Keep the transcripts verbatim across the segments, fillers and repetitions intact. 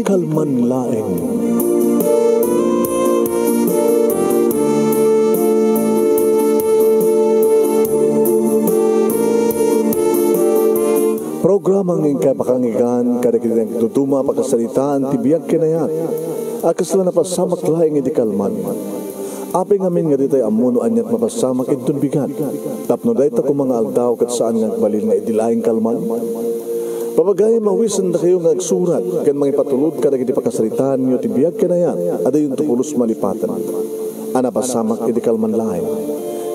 Kalman laeng. Programa nga inkay pakanggan kadagiti nagduduma a pakasaritaan ti biag ken ayat a kasla napasamak laeng idi kalman. Apay ngamin nga ditay ammo no aniat mapasamak inton bigat, tapno dayta koma nga aldaw ket saan nga agbalin nga idi laeng kalman? Papagayam a awisendakayo nga agsurat ken mangipatulod kadagiti pakasaritaanyo ti biag ken ayat a diyonto pulos malipaten a napasamak idi kalman laeng.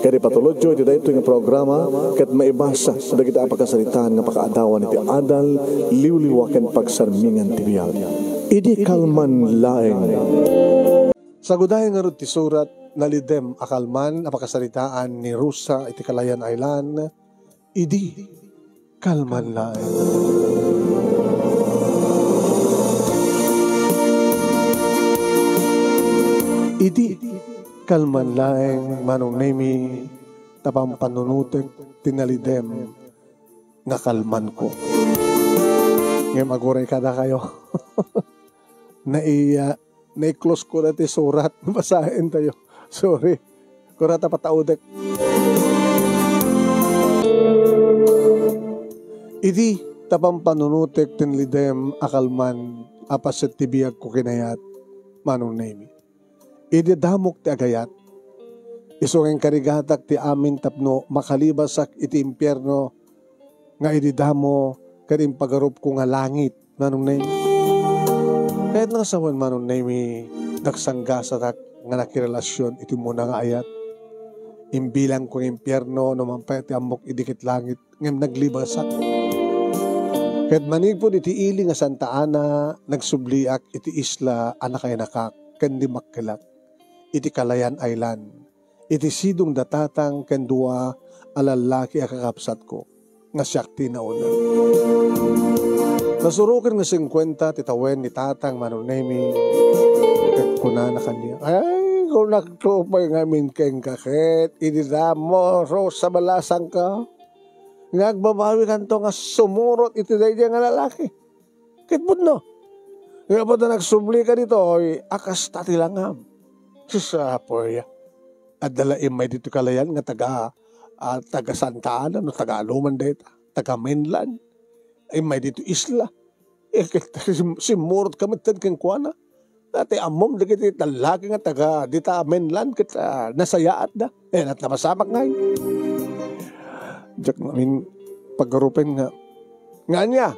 Ket ipatulodyo iti daytoy nga programa ket maibasa dagiti a pakasaritaan nga pakaadawan iti adal, liwliwa ken pagsarmingan ti biag. Idi kalman laeng. Sagudayen ngarud ti surat, nalidem a kalman a pakasaritaan ni Rosa iti Calayan Island, idi kalman laeng. Idi kalman laeng, Manong Nemi, ta pampanunotek ti nalidem nga kalmanko. Ngem aguray kadakayo. Naiya, nai-close ko na ti surat. Basaentayo. Sorry. Kurata pataudek. Idi ta pampanunotek ti nalidem a kalman a paset ti biagko ken ayat, Manong Nemi. Idi damok ti agayat, isu nga inkarigatak ti amin tapno makalibasak iti impierno nga idi damo ken impagarupko nga langit, Manong Nemi. Kayat nga sawen, Manong Nemi, nagsanggasatak nga nakirelasion iti umuna nga ayat. Imbilangko nga impierno no mangpay ti ammok idi ket langit, ngem naglibasak. Ket manipud iti ili nga Santa Ana, nagsubliak iti isla a nakainakak ken dimmakkelak iti Calayan Island, iti sidong da tatang ken dua a lallaki a kakabsatko nga siak ti nauna. Nasuroken nga singkuenta ti tawen ni tatang, Manong Nemi, ket kunana kaniak, "Ay, kunak pay ngamin kenka ket idi damo, Rosa, balasangka nga agbabawikanto nga sumurot iti daydiay nga lalaki." Ket pudno. Nga apo ta nagsublika ditoy a kasta ti langam. Sus, Apo, ya. Adda la immay ditoy Calayan nga taga, ah, taga Santa Ana, no, taga Aluman dayta, taga mainland. Immay ditoy isla. Eh, ket sim-, simmurot kami ten kenkuana. Dati ammom dagiti lallaki nga taga dita mainland ket, ah, nasayaatda. Eh, nat-, napasamak ngay. Diak ngamin pagarupen nga, nga ania?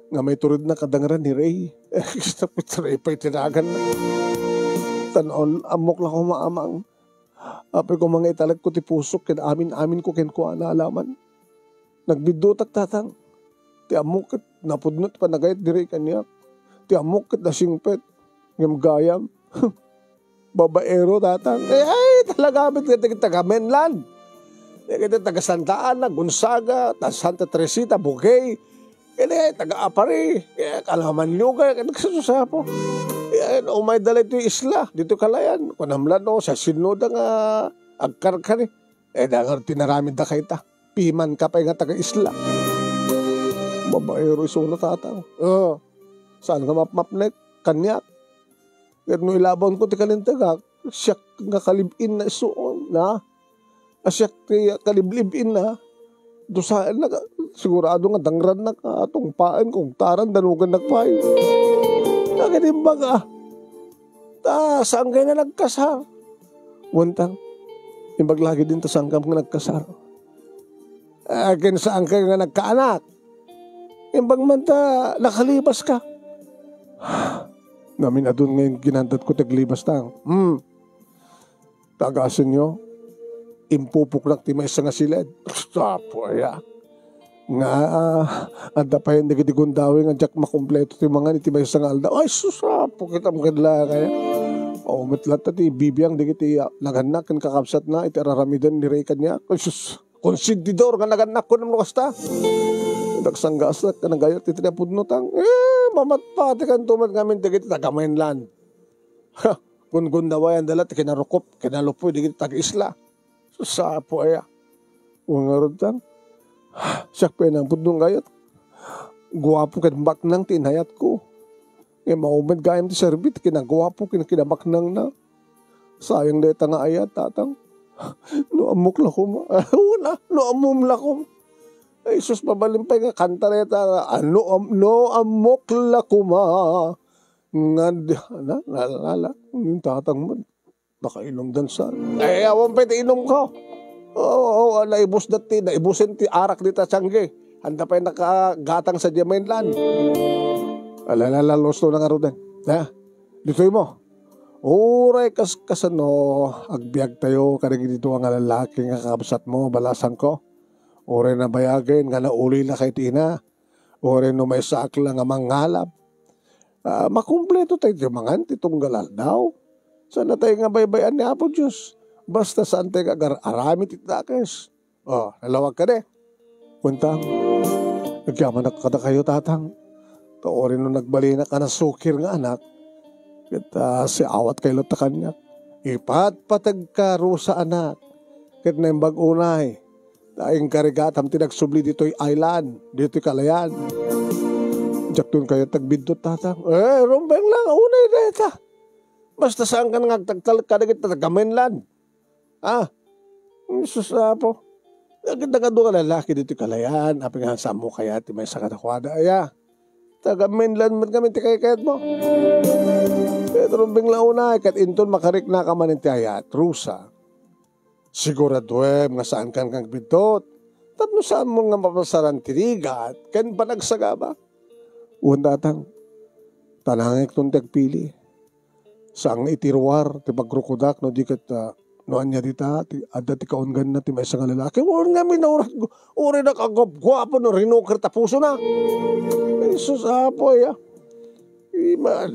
Nga maiturednak a dangran ni Rey. Eh, kista pay ti Rey pay ti naganna. Tan-aw, ammok la koma, Amang. Apay koma nga italekko ti pusok ken amin-aminko kenkuana a laman. Nagbiddutak, Tatang. Ti ammok ket napudno ti panagayat diri kaniak. Ti ammok ket nasingpet. Ngem gayam. Babaero, Tatang. Eh, ay, talaga, met ket taga mainland. Eh, ket taga Santa Ana, Gonzaga, ta Santa Teresita, Bugey. Ket ay, taga Aparri. Eh, kalaman nyo, kaya, kaya nagsususapo. Eh, ay, umay da la iti isla, dito Calayan. Kunam la no, sa sino da nga agkarkari. Eh, dangar tinaramid da kayta. Pimanka pay nga taga-isla. Babaero isuna, Tatang. Oh, saan nga mapmapnek? Kaniak. Ket no ilabanko ti kalintegak, siak nga kalib-inna isuon, na? A siak ti kaliblib-inna. Dusaennak, sigurado nga dangrannak, a tungpaen, kung taran, danugennak pay. Nagadimbag, ah. Ta, saan kayo nga nagkasar? Wantang, imbag lagi din ta saan ka nga nagkasar. Akin saan ka nga nagkaanak? Imbag man ta nakalibas ka. Namin adun ngayon ginandat ko taglibas tang. Hmm. Tagasen nyo, impupuknak ti maysa nga siled. Apo aya. Nga, ah, adda payen dagiti gundaway nga diak makumpleto ti mangan iti maysa nga aldaw. Ay, sus, apo, kitam ket la kaya. O, met latta ti bibiang dagiti, ah, nagannak ken kakabsatna iti araramiden ni Rey kaniak. Ay, sus, konsentidor nga nagannak, kunam no kasta. Nagsanggasak, nagayat iti napudno tang. Eh, mamatpatikanto met ngamin dagiti taga-mainland. Ha, gungundawayanda la ti kinarukop, kinalupoy dagiti taga-isla. Sus, apo aya. Wen ngarud tang, siak pay nang pudno nga ayat. Guapo ken baknang ti inayatko. Ket maupay gayam ti serbi ti kinaguapo ken kinamaknangna. Sayang dayta nga ayat, Tatang. No ammok la koma. Una, no ammom la koma. Ay, sus, mabalin pay nga kanta dayta. Ah, no, am-, no ammok la koma. Nga, na, na, na, na, yung Tatang mo. Nakainumdan sa. Eh, awan pay ti inumko. Oo, oo, naibusda ti, naibusen ti arak dita tianggi. Anda pay nakagatang sa diay mainland. Ala, ala, ala, lusto na ngaruden. Ha? Ditoy mo. Uray kas-, kasano, agbiagtayo kadagiti dua nga lalaki nga kakabsatmo, balasangko. Uray nabayagen nga naulila kay ti ina. Uray no maysaak la nga mangalap, ah, makumpleto tayo ti mangan ti tunggal aldaw. Saan na tayo nga baybay-an ni Apo Dios? Basta saan tayo nga agar-, aramid iti dakes. Oh, nalawag ka di. Kuntang, nagyamanak kadakayo, Tatang. Ta uray no nagbalinak a nasukir nga anak, ket, ah, siawat kayo latta kaniak. Ipatpategka, Rosa, anak. Ket naimbag unay, ta inkarigatam ti nagsubli ditoy island, ditoy kalayan. Diakton kayat ti agbiddut, Tatang. Eh, rumbeng lang, unay dayta. Basta saan ka nga agtagtalek kadagiti taga-mainland. Ah, Jesus, Apo. Dagiti nga dua nga lalaki ditoy kalayan, apay nga saanmo kayat ti maysa kadakuada, aya? Taga-mainland met ngamin ti kaykayatmo. Pedro, rumbeng la unay, ket inton makariknaka manen ti ayat, Rosa. Siguraduem nga saankan nga agbiddut. Tapno saanmo nga mapasaran ti rigat ken panagsagaba. Wen, Tatang, ta nangikton ti agpili. Saan nga iti ruar ti pagrukodak no di ket, ah, no ania dita, ti, adda ti kaungganna ti maysa nga lalaki. Wen ngamin, uray, uray nakagupguapo no rinukir ta pusona. Jesus, Apo, aya. Ima-,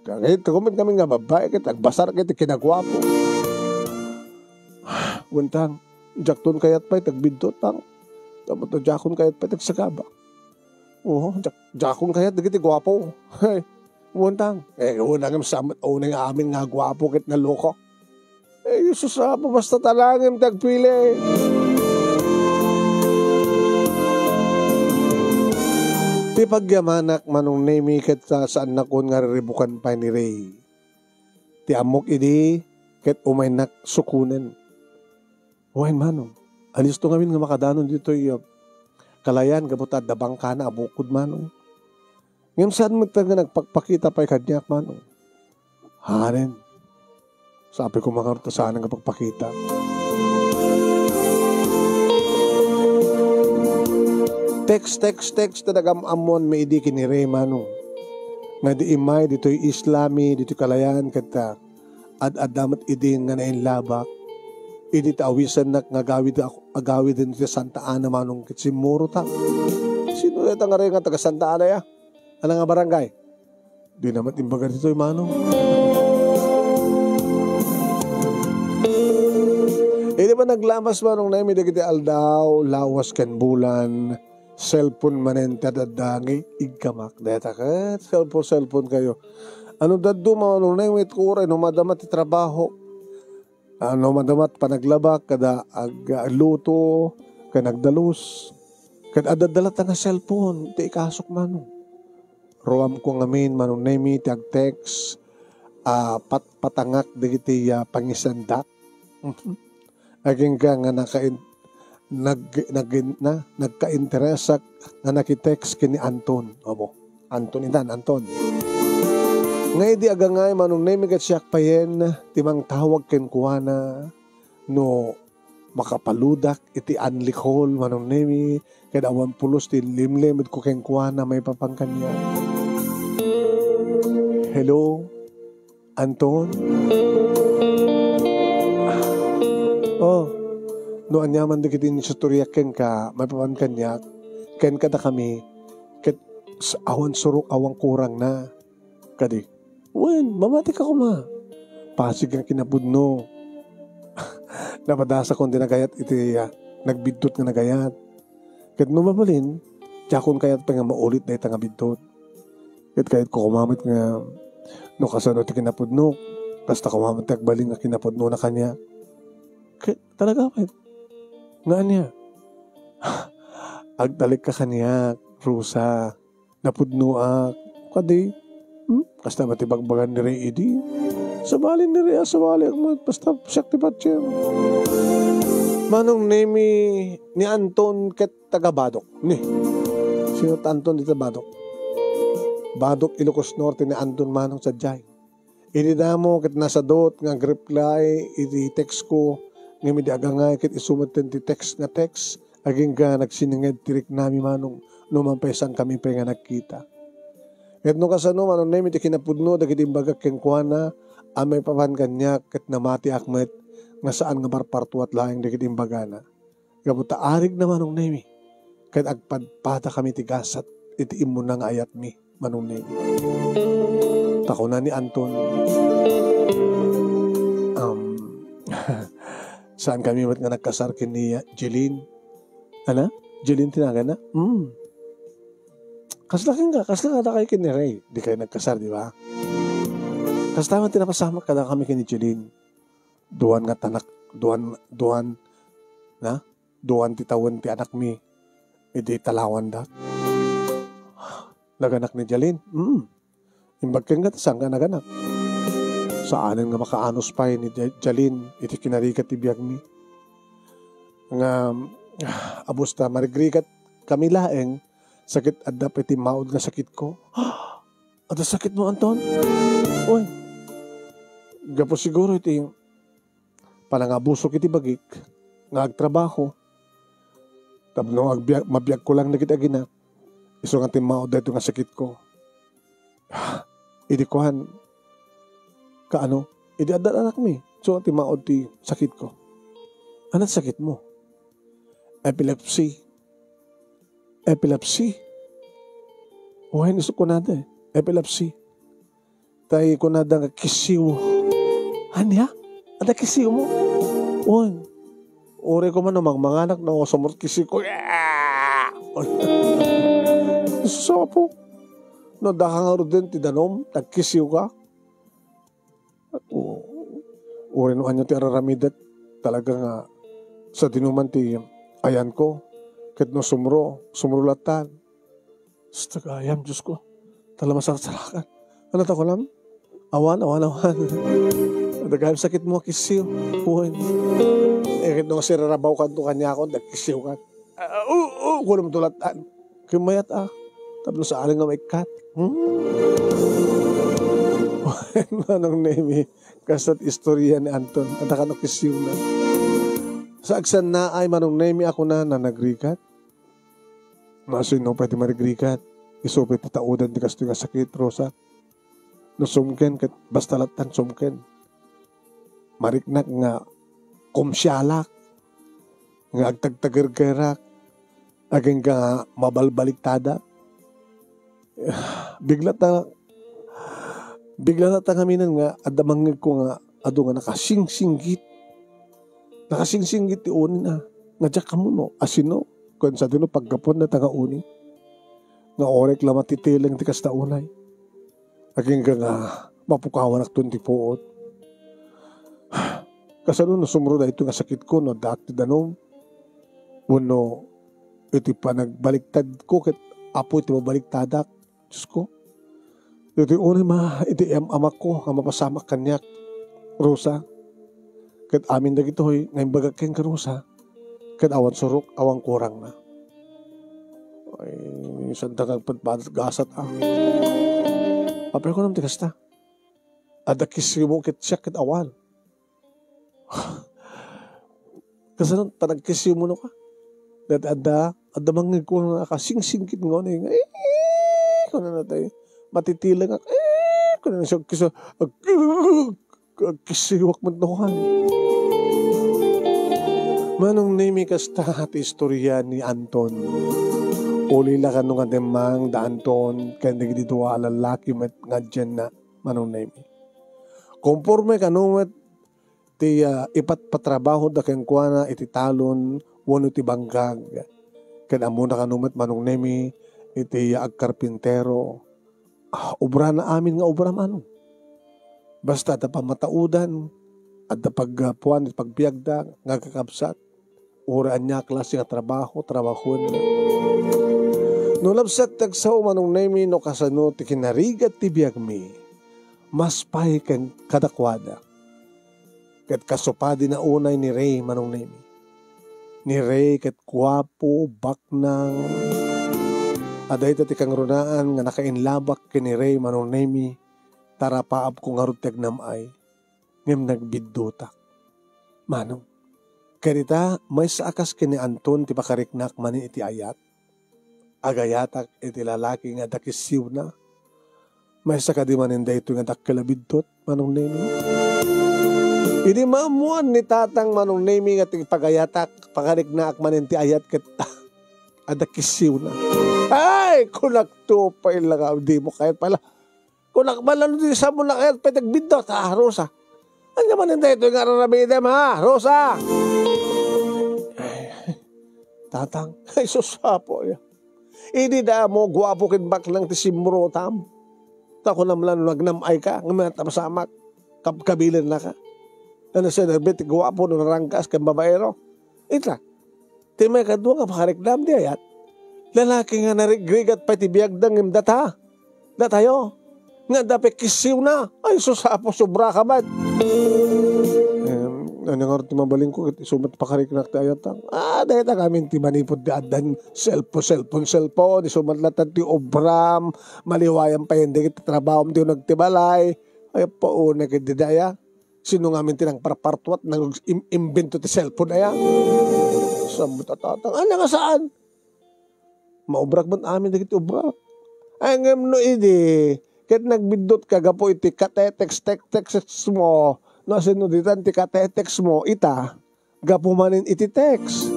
kangayat ko met ngamin nga babbai ket agbasar ket kinaguapo. Wen, Tang, diakton kayat pay ti agbiddut, Tang. Tapno diakon kayat pay ti agsagaba. Oo, diak-, diakon kayat dagiti guapo. Hey, wen, Tang. Eh, wen, Tang, sa-, unay nga amin nga guapo ket naloko. Eh, Jesus, Apo, basta ta langem ti agpili. Ti pagyamanak, Manong Nemi, ket sa-, saannakon nga riribukan pay ni Rey. Ti ammok idi, ket umaynak sukonen. Wen, Manong, alisto ngamin nga makadanon ditoy, uh, kalayan gapu ta adda bangkana a bukod, Manong. Ngem saan met nga nagpakpakita pay kaniak, Manong. Hanen. Sabi ko, Manong, ta saan nga pagpakita. Text, text, text, ta nagam-ammoan mi idi ken ni Rey, Manong. Nga idi immay, ditoy isla mi, ditoy kalayan, ket, ah, ad-adda met idi nga nainlabak. Idi ta awisannak nga agawid-, agawiden ti Santa Ana, Manong, ket simmurota. Sino dayta nga Rey nga taga Santa Ana, ya? Ano nga barangay? Di na met imbaga ditoy, Manong. Idi ba naglamas, Manong Nemi, dagiti aldaw, lawas ken bulan, cellphone manen ti adda nga iggamak. Dayta ket cellphone, cellphone kayo. Ano dadduma, Manong Nemi, ket uray no madama ti trabaho. Ano madama ti panaglabak, kada ag-, agluto, ken agdalus. Ket adda latta nga cellphone, ti ikasok, Manong. Ruamko ngamin, Manong Nemi, ti agtext, ah, patpatangak dagiti, ah, pangisendak. Agingga nga nakain-, nag-, nag-, na, nagkainteresak nga nakitext ken ni Anton. Abo, Anton itan, Anton. Nga idi agangay, Manong Nemi, ket siak payen ti mangtawag kenkuana no makapaludak iti unli call, Manong Nemi, ket awan pulos ti limlimedko kenkuana maipapan kaniak. Hello, Anton? Oh, no aniaman dagiti insistoriak kenka, maipapan kaniak, ken kadakami, ket s-, awan surok, awan kurangna. Kadi, wen, mamatika koma. Pasig nga kinapudno. Napadasakon ti nagayat iti, ah, nagbiddut nga nagayat. Ket no mabalin, diakon kayat pay nga maulit dayta nga biddut. Ket kayatko koma met nga no kasano ti kinapudno, kasta koma met ti agbalin nga kinapudnona kaniak. Ket talaga met. Nga ania? Agtalekka kaniak, Rosa. Napudnoak. Kadi, Hmm? Kasta met ti bagbagan ni Rey idi. Sabali ni Rey a sabaliak met, basta siak ti patiem. Manong Nemi, ni Anton ket taga Badoc. Ni. Sino ti Anton dita Badoc? Badoc, Ilocos Norte ni Anton manong sadiay. Idi damo ket nasadut nga agreply iti text ko, ngem idi agangay ket isu metten ti text nga text, agingga nagsininged ti riknami manong no mampaysang kami pay nga nagkita. Ket no kasano, Manong Nemi, ti kinapudno dagiti imbagak kenkuana a maipapan kaniak ket namatiak met nga saan nga parpartuat laeng dagiti imbagana. Gapu ta arigna, Manong Nemi, ket agpadpadakami ti gasat iti immuna nga ayatmi, Manong Nemi. Ta kuna ni Anton, um, saan kami met nga nagkasar ken ni Jeline. Ana? Jeline ti naganna? Hmm. Kasla kenka, kasla kadakayo ken ni Rey. Di kayo nagkasar, di ba? Kasta met ti napasamak kadakami ken ni Jeline. Duan nga tanak, duan, duan, na? Duan ti tawen ti anakmi. Idi talawanda. Naganak ni Jeline. Hmm. Imbag kenka ta saanka naganak. Saanen nga makaanus pay ni Ja-, Jeline iti kinarigat ti biagmi. Nga, abus ta marigrigat kami laeng, sakit adda pay ti maud nga sakitko. Adda sakitmo, Anton? Uy, gapu siguro iti panangabusok iti bagik nga agtrabaho. Tapno agbiag, mabiagko lang dagiti aginak, isu nga timmaud daytoy nga sakitko. Idi kuan, kaano, idi adda anakmi, isu nga timmaud ti sakitko. Ania ti sakitmo? Epilepsy. Epilepsy? Wen, isu kunada, eh. Epilepsy. Tay kunada nga kisiw. Ania? Adda kisiwmo? Wen. Uray ko man no mangmanganak, no, sumrot kisiwko. Sapo. No, daka nga ruden ti danom, tagkisiwka. O, uray no ania ti ar-aramidek, talaga nga sadino man ti ayanko, ket no sumro, sumro lattan. Sus, tagayam, Diosko. Tala masaraksarakan. Ania ti kunam? Awan, awan, awan. Tagayam sakitmo, kisiw. Wen. Eh, ket no sirarabawkanto kaniakon, dagkisiwkan. Ah, o, o, kunam tulatan. Ket mayat, ah. Tapno saan nga maikkat. Hmm? Manong Nemi, kasta ti istorya ni Anton. Adda kano kisiwna. Sa agsannaay, Manong Nemi, a kunana, nagrigat. No, sino pay ti marigrigat? Isu pay ti taudan ti kastoy nga sakit, Rosa. No sumken, ket basta lattan sumken. Mariknak nga kumsialak, nga agtagtagergerak, agingga nga mabalbaliktadak. Bigla ta, bigla ta ngamin nga adda mangngegko nga adu nga nakasingsinggit. Nakasingsinggit ti unina. Nga diak ammo no asino ken sadino paggapuan dayta nga uni. Nga uray la matitileng ti kasta unay. Agingga nga mapukawanakton ti puot. Kasano no sumro daytoy nga sakitko no addaak ti danum? Wenno iti panagbaliktadko ket apo ti mabaliktadak? Diosko, ditoy unay ma-, iti am-, amakko nga mapasamak kaniak, Rosa. Ket amin dagitoy nga imbagak kenka, Rosa, ket awan surok, awan kurangna. Ay, saan ta nga agpadpadat gasat, ah. Apay ko ti kasta? Adda kisiwmo ket siak ket awan. Kasano ta nagkisiwmo no ka? Dayta adda, adda mangngegko nga nakasingsinggit nga unay nga, "Eh," kunana tay, matitileng ak, "Eh," kunana siya, kisa, ag-, ag-, agkisiwak met no kan. Manong Nemi, kasta ti istorya ni Anton. Uli la kano nga demmang da Anton ken dagiti dua a lallaki met nga adianna, Manong Nemi. Konforme kano met ti, ah, ipatpatrabahoda kenkuana iti talon wenno iti bangkag. Ken ammona kano met, Manong Nemi, iti, ah, agkarpintero. Ah, obrana amin nga obra, Manong. Basta adda pammataudan, adda paggapuan iti pagbiagda nga agkakabsat. Uray ania a klase nga trabaho, trabahoenna. No labsat ti agsao, Manong Nemi, no kasano ti kinarigat ti biagmi, mas pay ken kadakuada. Ket kasu padi na unay ni Rey, Manong Nemi. Ni Rey ket guapo, baknang. Adda ita ti kangrunaan nga nakainlabak ken ni Rey, Manong Nemi, ta rapaabko ngarud ti agnam-ay. Ngem nagbiddutak. Manong, ket ita, maysa a kas ken ni Anton ti pakariknak manen iti ayat. Agayatak iti lalaki nga adda kissiwna. Maysa kadi manen daytoy nga dakkel a biddut, Manong Nemi? Idi maammuan ni Tatang, Manong Nemi, nga ti pagayatak, pakariknaak manen ti ayat ket adda kissiwna. Ay, kunakto pay la nga, dimo kayat pala. Kunak man lang di sa mo na kayat pay ti agbiddut, ha, Rosa? Ania manen daytoy nga ar-aramidem, ha, Rosa? Ay, Tatang, ay, sus, Apo, ya. Idi da mo, guapo ken baknang ti simmurotam. Ta kunam lang, no nagnam-ay ka, ngem mayat a masamak, kabkabilennaka. Ano sa derbi ti guapo no narangkas ken babaero? Ita, ti maikadua nga pakariknam ti ayat, lalaki nga narigrigat pay ti biagda ngem data, datayo, nga adda pay kissiwna. Ay, sus, Apo, sobra ka met. Em, ania ngarud ti mabalinko ket isu met pakariknak ti ayat, ah? Ah, dayta ngamin ti manipud ti addan cellphone, cellphone, cellphone, isu met latta ti obram, maliwayan pay dagiti trabahom ti uneg ti balay. Ay, pauna ket didaya. Sino ngamin ti nangparpartuat, nang im-, imbento ti cellphone aya? Saan mo ta, Tatang? Ania nga saan? Maubrak met amin dagiti ubrak. Ay, ngem no idi, ket nagbiddutka gapu iti katetext-text mo, no, sino ditan ti katetext mo, ita, gapu manen iti text.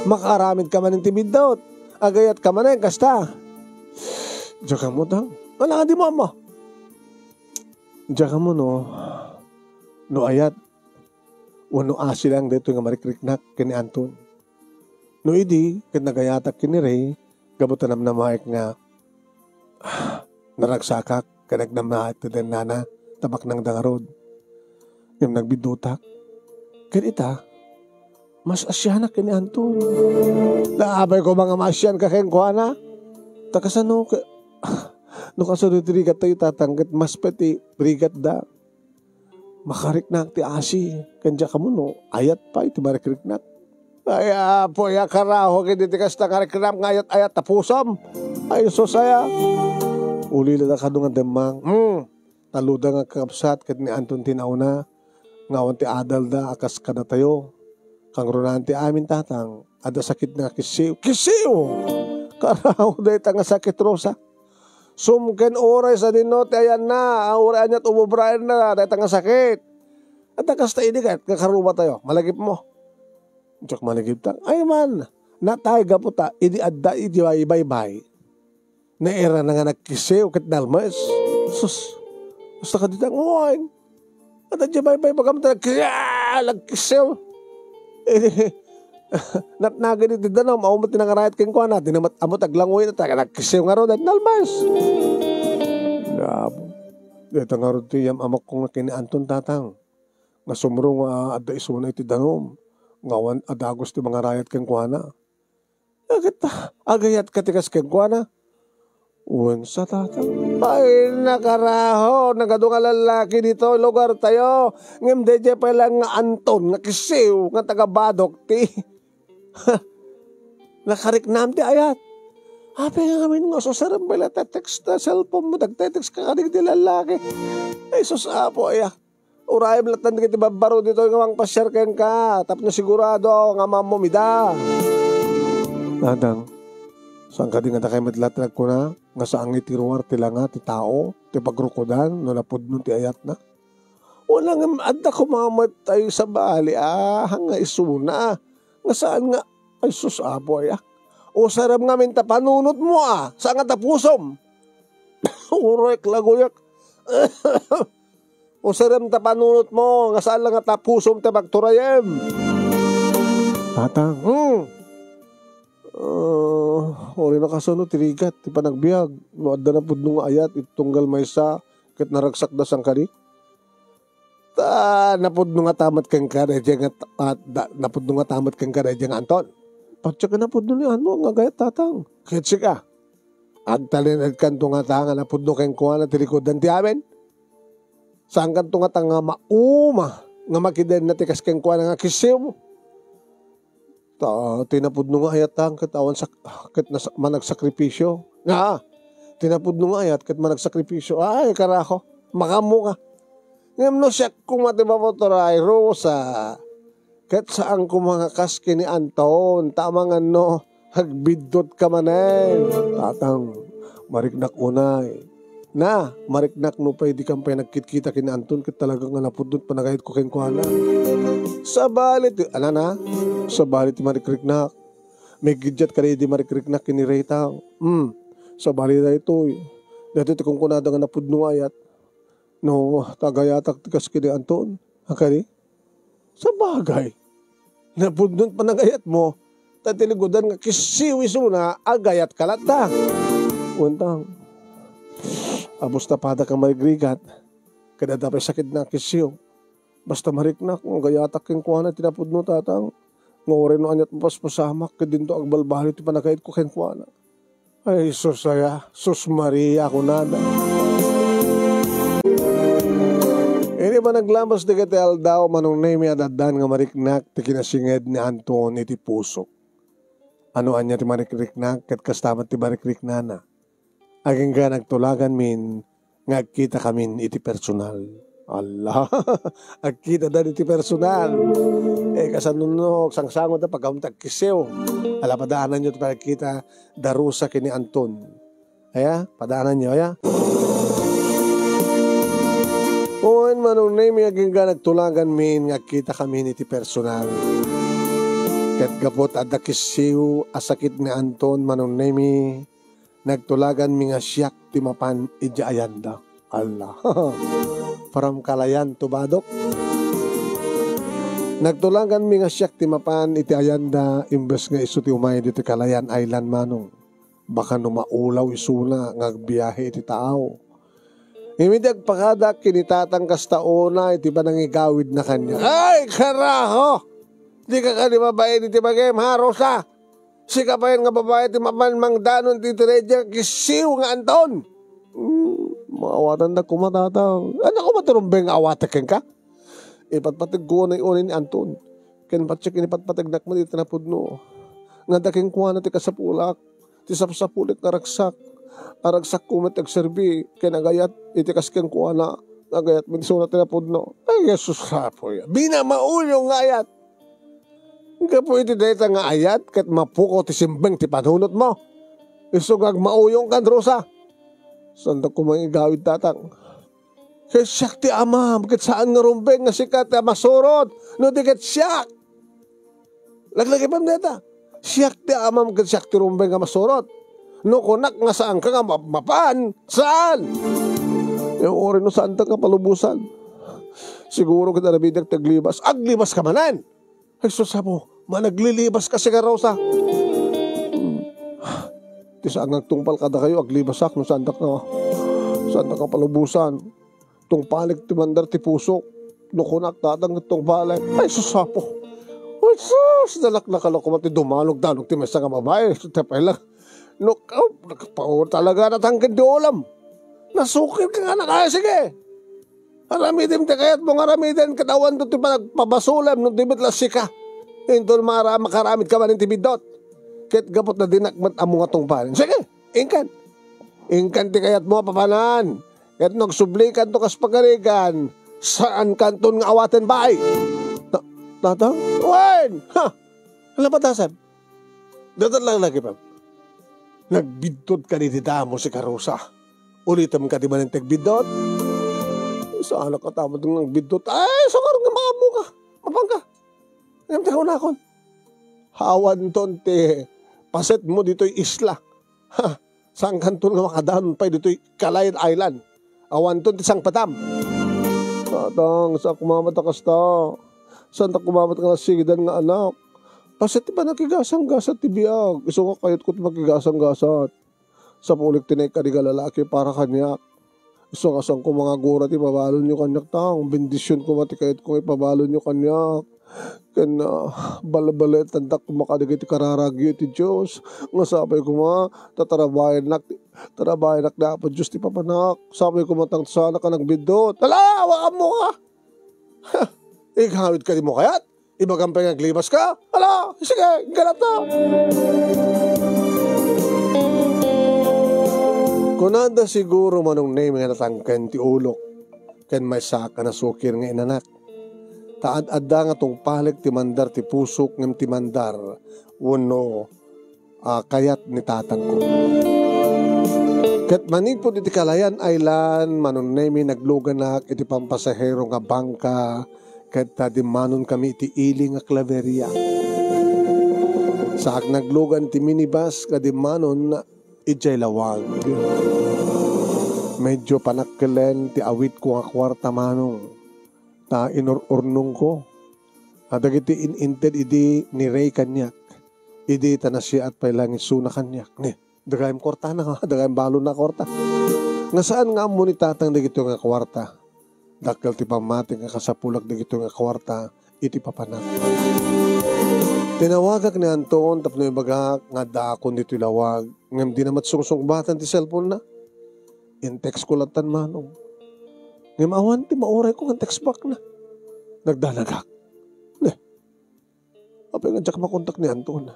Makaaramid ka manen ti biddut. Agayat ka manen, kasta. Diak ammo, Tang. Ala nga di mo ammo. Diak ammo no, no ayat, wenno asi lang daytoy nga marikriknak ken ni Anton. No idi, ket nagayatak ken ni Rey, gapu ta namnamaek nga, ah, naragsakak ken agnamnaek ti dennana, ta baknangda ngarud. Ngem nagbiddutak. Ket ita, mas asianak ken ni Anton. Naapay koma nga maasian ka kenkuana? Ta kasano ke-, no kasano ti rigattayo, Tatang, ket mas pay ti rigatda. Makariknak ti asi, ken diak ammo no ayat pay ti marikriknak. Ay, Apo, ya, karaho ket iti kasta nga riknak nga ayat-ayat ta pusom. Ay, sus aya. Ulila da kano nga demmang. Hmm. Taludda nga kakabsat ket ni Anton ti nauna, nga awan ti adalda a kas kadatayo. Kangrunaan ti amin, Tatang, adda sakit nga kisiw. Kisiw! Karaho dayta nga sakit, Rosa. Sumken uray sadino ti ayanna, a uray aniat ububraenna, dayta nga sakit. Adda kasta idi ket nga karubatayo, malagipmo. Diak malagipta. Ay man, natay gapu ta, idi adda iti baybay. Nairana nga nagkisiw ket nalmes. Sus, basta kadita nguain. Adda diay baybay, baga met nagkisiw, nagkisiw. Idi, natnagid iti danum, awan met ti nangarayat kenkuana, di na met ammo ti aglangoy ta nagkisiw ngarud, nalmes. Apo. Dayta ngarud ti yam-amakko nga ken ni Anton, Tatang. Nga sumrong nga adda isuna iti danum, nga awan a dagus ti mangarayat kenkuana. Ket, ah, agayatka ti kas kenkuana? Wen sa, Tatang. Ay, nakaraho, nagadu nga lallaki ditoy lugartayo. Ngem daydiay pay laeng nga Anton nga kisiw nga taga-Badoc ti nakariknam ti ayat. Apay ngamin nga susarem pay la text ta cellphone mo, nagte-text ka kadagiti lallaki. Ay, sus, Apo, aya. Urayem latta dagiti babbaro ditoy nga mangpasiar kenka, tapno sigurado nga ammomi ida. Adang, saan kadi nga dakay met latta nagkuna nga saan nga iti ruar ti langa ti tao ti pagrukodan no napudno ti ayatna? Wen, ngem adda koma met tayo sabali, ah, nga isuna nga saan nga, ay sus, Apo, aya. Usarem ngamin ta panunotmo, ah, saan nga ta pusom. Uray, lagoyak. Usarem ta panunotmo, nga saan la nga ta pusom ti pagturayem. Tatang. Hmm. Ah, uray nakasano ti rigat ti panagbiag no adda napudno nga ayat iti tunggal maysa ket naragsakda saan kadi? Ta napudno ngata met kenka daydiay nga, ah, da-, napudno ngata met kenka daydiay nga Anton? Patse ket napudno ni Anton nga agayat, Tatang. Ket sika? Agtalinaedkanto ngata nga napudno kenkuana ti likudan ti amin? Saankanto ngata nga mauma nga makidenna ti kas kenkuana nga kisiw? Ta, ti napudno nga ayat, ket awan sak-, ket nas-, managsakripisio. Nga, ti napudno nga ayat, ket managsakripisio. Ay, karaho, makaammo ka. Ngem no siak koma ti mamotoray, Rosa, ket saan koma nga kas ken ni Anton, ta amangan no, agbiddut ka manen. Tatang, mariknak unay. Na, mariknak no pay di kan pay nagkitkita ken ni Anton, ket talaga nga napudno ti panagayatko kenkuana. Sabali ti, anana? Sabali ti marikriknak. Migiddiat kadi di marikriknak ken ni Rita. Hmm, sabali daytoy. Daytoy ti kunkunada nga napudno nga ayat. No, ta agayatak ti kas ken ni Anton. Akadi? Sabagay, napudno ti panagayatmo, ta ti likudan nga kisiw isuna, agayatka latta. Kuentang, abus ta pada ka marigrigat, ket adda pay sakitna a kisiw. Basta mariknak nga agayatak kenkuana ti napudno, Tatang, nga uray no aniat mapaspasamak, ket dinto agbalbaliw ti panagayatko kenkuana. Ay, sus aya, sus Maria, kunada. Idi panaglabas dagiti aldaw, Manong Nemi, addan nga mariknak ti kinasinged ni Anton iti pusok. Ano ania ti marikriknak, ket kasta met ti marikriknana. Agingga nagtulaganmin nga agkitakamin iti personal. Allah! Agkitadan iti personal. Eh, kasano no agsangsangoda pagawem ti agkisiw? Ala, padaananyo ti panagkita da Rosa ken ni Anton. Aya, padaananyo, aya. Wen, Manong Nemi, agingga nagtulaganmin nga agkitakamin iti personal. Ket gapu ta adda kisiw a sakit ni Anton, Manong Nemi, nagtulaganmi nga siak ti mapan idiay ayanda. Allah. From Calayan to Badoc. Nagtulaganmi nga siak ti mapan iti ayanda imbes nga isu ti umay ditoy Calayan Island, Manong. Baka no maulaw isuna nga agbiahe iti taaw. Ngem idi agpakadak ken ni Tatang, kasta unay ti panangigawidna kaniak. Ay, karaho! Dika kadi mabain iti bagim, ha, Rosa? Sika pay nga babai ti mapan mangdanon ti tirediak kisiw nga Anton. Hmm, maawatandak koma, Tatang. Ania koma ti rumbeng nga awatek kenka? Ipatpategko unay-unay ni Anton. Ken patse ken ipatpategnak met iti napudno. Nga adda kenkuana ti kasapulak, ti sapsapulik nga ragsak. A ragsakko met ti agserbi ken agayat iti kas kenkuana nga agayat met isuna ti napudno. Ay, Jesus, apo, binamauyong nga ayat! Gapu iti dayta nga ayat ket mapukaw ti simbeng ti panunotmo. Isu nga agmauyongkan, Rosa. Saandak koma nga igawid, Tatang. Ket siak ti amam, ket saan nga rumbeng nga sika ti masurot, no di ket siak. Laglagipem dayta. Siak ti amam ket siak ti rumbeng nga masurot. No kunak nga saanka nga ma-, mapan, saan? Ngem uray no saantak nga palubosan, siguro ket aramidek ti aglibas. Aglibaska manen! Ay, sus, apo, managlilibas ka, sika, Rosa. Hmm. Ti saan nga agtungpal kadakayo, aglibasak no saandak nga, saandak nga palubosan. Tungpalek ti mandar ti pusok. No kunak, Tatang, tungpalek. Ay, sus, apo. Ay, sus, nalaknakalo koma ti dumanog-danog ti maysa nga babai. Sus, tepay lang. No, oh, nagpaul talaga, Tatang, ken di ulam. Nasukir ka nga na kaya, sige. Aramidem ti kayatmo nga aramiden, ket awanto ti panagpabasolem no di met la sika. Inton mara-, makaramid ka manen ti biddut. Ket gapu ta dinak met ammo nga tungpalen. Sige, inkan. Inkan ti kayatmo a papanan. Ket no agsublikanto kas pagarigan, saankanton nga awaten, bay. Ta-, Tatang? Wen! Ha! Ano patasan? Datan lang lagi pa. Nagbiddut ka di ti damo, sika, Rosa. Ulitem ka di manen ti agbiddut? Saan ka tapos nga agbiddut? Ay, sukar nga maamo ka. Mapang ka. Ngem ti kunakon. Awanton ti pasetmo ditoy isla. Ha, saankanton nga makadanon pay ditoy Calayan Island. Awanton ti sangpetam. Tatang, saan koma met a kasta? Saantak koma met nga nasigidan nga anak? Paset ti panakigasanggasat ti biag. Isu nga kayatko ti makigasanggasat. Sapulik ti naikadi nga lalaki para kaniak. Isu nga saan koma nga agura ti ipabalonyo kaniak, Tang. Bendision koma ti kayatko nga ipabalonyo kaniak. Ken, ah, balbaletandak koma kadagiti kararagyo iti Dios. Nga sapay koma, ta tarabayannak ti Tarabayanak ni Apo Dios ti papanak. Samoy kumatang sana ka nagbiddut. Ala, awakan mo ka. Ha, igawid ka di mo kayat? Ibagam pay nga aglibas ka? Ala, sige, ganap na. Kunada siguro Manong Nemi nga natangken ti ulok ken maysa a nasukir nga inanak. Ta ad-adda nga tungpalek ti mandar ti pusok ngem ti mandar wenno a kayat ni tatangko. Ket manipud iti Calayan Island, Manong Nemi, nagluganak iti pampasahero nga bangka, ket ta dimmanonkami iti ili nga Claveria. Saak naglugan ti minibus nga dimmanon idiay lawag. Medyo panakkelen ti awitko nga kuarta, Manong, ta inur-urnongko a dagiti in-inted idi ni Ray kaniak, idi ta nasiat pay la nga isuna kaniak. Ne, dagayem kuartana, dagayem balonna a kuarta. Nga saan nga ammo ni tatang dagitoy nga kuarta. Dakkel ti pammati nga kasapulak dagitoy nga kuarta iti papanak. Tinawagak ni Anton tapno ibagak nga addaakon ditoy lawag, ngem dina met sungsungbatan ti cellphone-na. In-text ko lattan, Manong. Ngem awan ti maurayko nga text back-na. Nagdanagak. Ne, apay nga diak makontak ni Anton?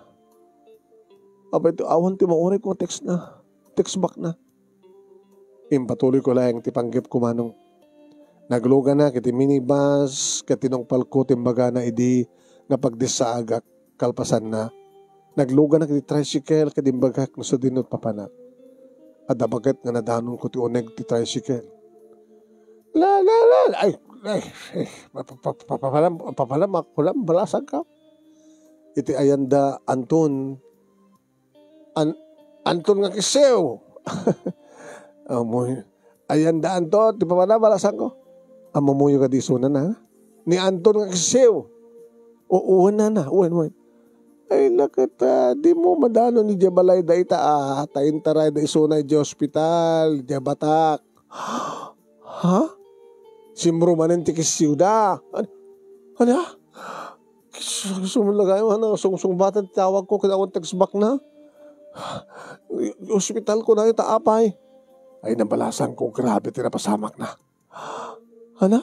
Apay ti awan ti maurayko nga text-na, text back-na? Impatuloyko laeng ti panggepko, Manong. Nagluganak iti minibus ket tinungpalko ti imbagana idi nga pagdissaagak kalpasanna. Nagluganak iti tricycle ket imbagak no sadino ti papanak. Adda baket nga nadanonko ti uneg ti tricycle. La, la, la, ay, ay, ay, pa-, pa-, pa-, papalam-, papalamak, kulam, balasangko. Iti ayanda Anton, An-, Anton nga kissiw. Amoy. Ayanda Anton, ti papanak, balasangko. Ammoyo kadi isuna, ha? Ni Anton nga kissiw. O, wen, nana, wen, wen. Ay, naket, ah, dimo madanon idiay balay dayta, ah, ta intarayda isuna idiay ospital, idiay Batak. Ha? Simro manen ti kissiwda. An-, ano? Sumulagay, ano, sungsungbatan ti tawagko, ket awan text back-na. Ospital ko na ita, apay. Ay, nabalasangko, grabe ti napasamakna. Ana?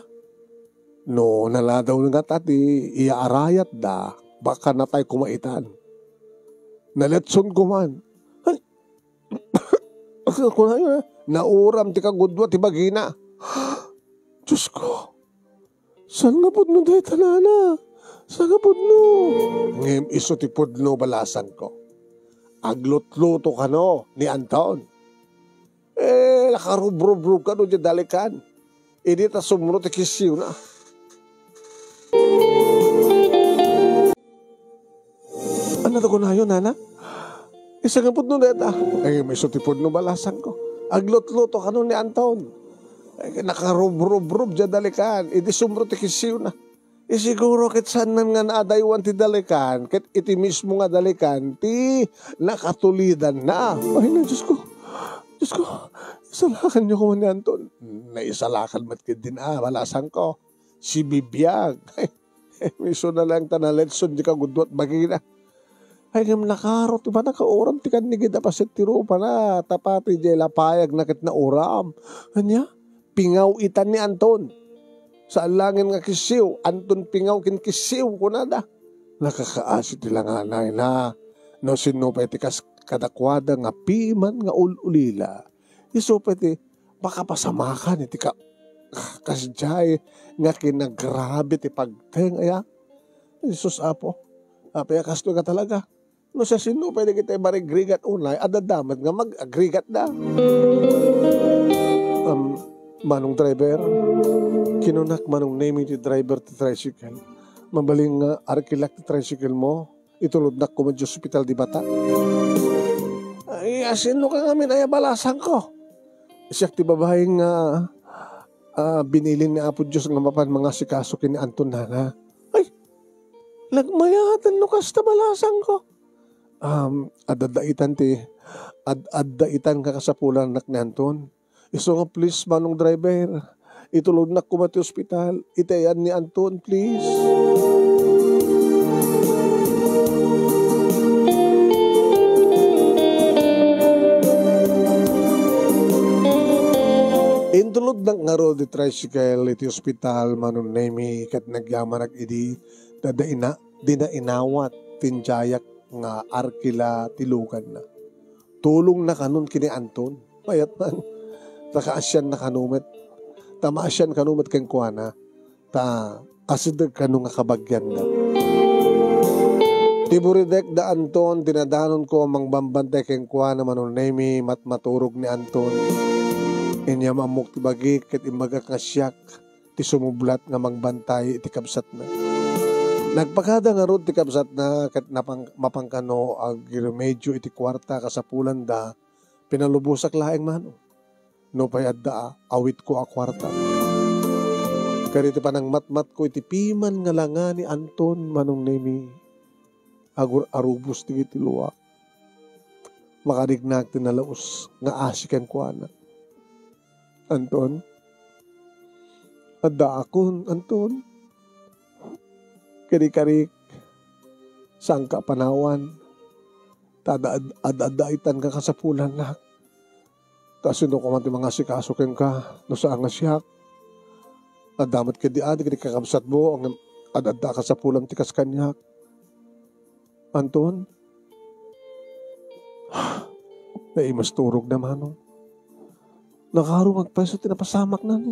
No naladaw nga ta ti iyaarayatda, baka natay koma itan. Naletson ko man. Ay, kunayo, eh, nauram ti kagudua ti bagina. Diyos ko, saan nga pudno dayta, nana? Saan nga pudno? Ngem isu ti pudno, balasangko. Aglutluto kano ni Anton. Eh, nakarubrubrub kano diay dalikan. Idi ta sumro ti kissiwna. Ania ti kunayo, nana? Saan nga pudno dayta? Ay, isu ti pudno, balasangko. Aglutluto kano ni Anton. Ay, nakarubrubrub diay dalikan. Idi sumro ti kissiwna. Isiguro ket saanna nga naadaywan ti dalikan, ket iti mismo nga dalikan ti nakatulidanna. Ay, na, Diyos ko. Diyos ko, isalakanyo koma ni Anton. Naisalakan met ketdin, a, balasangko. Sibibiag. Ay, isuna laeng ta naletson diay kagudua ti bagina. Ay, ngem nakaro ti panakauram ti kannigid a paset ti rupana, ta pati diay lapayagna ket nauram. Ania? Pingaw itan ni Anton. Saan laengen nga kissiw, Anton Pingaw ken kissiw, kunada. Nakakaasi ti langanayna. No sinno pay ti kas kadakuada nga piman nga ul-ulila. Isu pay ti makapasamakan iti ka-, kasdiay nga kinagrabe ti pagteng, aya? Jesus, Apo. Apay a kastoy nga talaga? No siasino pay dagiti marigrigat unay, adda met nga mag-agrigatda. Um, Manong Driver, kinunak Manong Nemi ti driver ti tricycle. Mabalin nga arkilak ti tricycle mo, itulodnak koma idiay ospital di Batak. Ay, asino ka ngamin, aya, balasangko? Siak ti babai nga, ah, binilin ni Apo Dios nga mapan mangasikaso ken ni Anton, nana. Ay, nagmayaten no kasta, balasangko. Um, adda itan ti, ad-, adda itan nga kasapulanak ni Anton. Isu nga, please, Manong Driver, itulodnak koma ti ospital. Iti ayan ni Anton, please. Ngarud ti tricycle iti ospital, Manong Nemi, ket nagyamanak idi, ta da ina-, dina inawat ti indiayak nga arkila ti luganna. Tulongna kanon ken ni Anton. Mayat man. Ta kaasianna kano met. Ta maasian kano met kenkuana. Ta asideg kano nga kabagianna. Ti buridek da Anton, dinadanonko a mangbambantay kenkuana, Manong Nemi, matmaturog ni Anton. Inyam ammok ti bagik ket imbagak nga siak ti sumublat nga mangbantay iti kabsatna. Nagpakada ngarud ti kabsatna ket napang-, mapan kano agremedio iti kuarta kasapulanda, pinalubosak laeng mano. Nupay adda a, awitko a kuarta. Ket iti panangmatmatko iti piman nga langa ni Anton, Manong Nemi, agur-arubos dagiti luak. Makarignak ti nalaus nga asi kenkuana. Anton, addaakon, Anton. Karikarik, saanka a panawan, ta ad-, ad-, ad-, adda itan nga kasapulannak. Ta sino koma ti mangasikaso kenka, no saan nga siak? Adda met ketdi adi ket kakabsatmo, ngem ad-adda a kasapulan ti kas kaniak. Anton? Naimas turog na, Manong. Nakaro nga agpayso ti napasamakna, ni.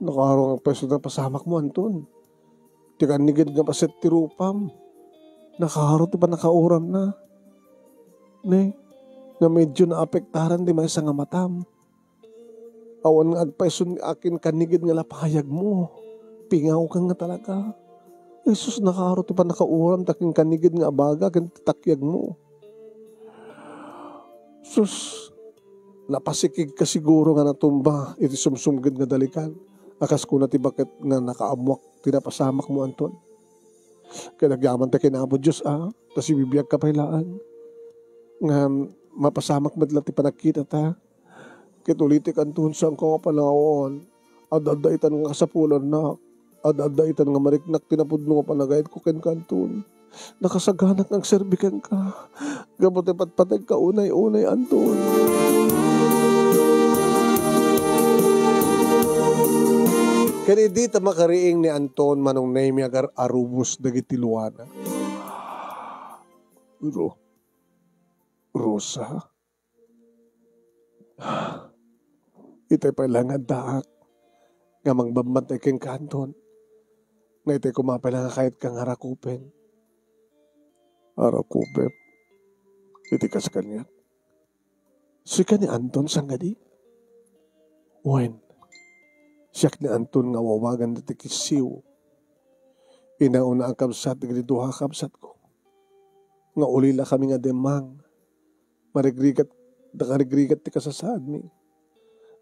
Nakaro nga agpayso ti napasamakmo, Anton. Ti kannigid nga paset ti rupam. Nakaro ti pannakauramna. Ni, nga medyo naapektaran ti maysa nga matam. Awan nga agpayson akin kannigid nga lapayagmo. Pingawka nga talaga. Jesus, nakaro ti pannakauram ta ken kannigid nga abaga ken ti takyagmo. Sus, napasikigka siguro nga natumba iti sumsumged nga dalikan. A kas kuna ti baket nga nakaammoak ti napasamakmo, Anton. Ket agyaman ta ken Apo Dios, a, ta sibibiagka pay laeng. Ngem mapasamak met la ti panagkitata. Ket ulitek, Anton, saanka nga panawan. Ad-adda itan nga kasapulannak. Ad-adda itan nga mariknak ti napudno nga panagayatko kenka, Anton. Nakasaganak nga agserbi kenka. Gapu ta ipatpategka unay-unay, Anton. Ken idi ta makariing ni Anton, Manong Nemi, agar-arubos dagiti luana. Ro-, Rosa? Itay pay la nga addaak nga mangbambantay kenka, Anton, nga itay koma pay la nga kayatka nga arakupen. Arakupem iti kas kaniak. Sika ni Anton, sangadi? Wen, siak ni Anton nga awawagan dati kissiw. Inauna a kabsat dagiti dua a kabsatko. Nga ulila kami nga demmang. Marigrigat, nakarigrigat ti kasasaadmi.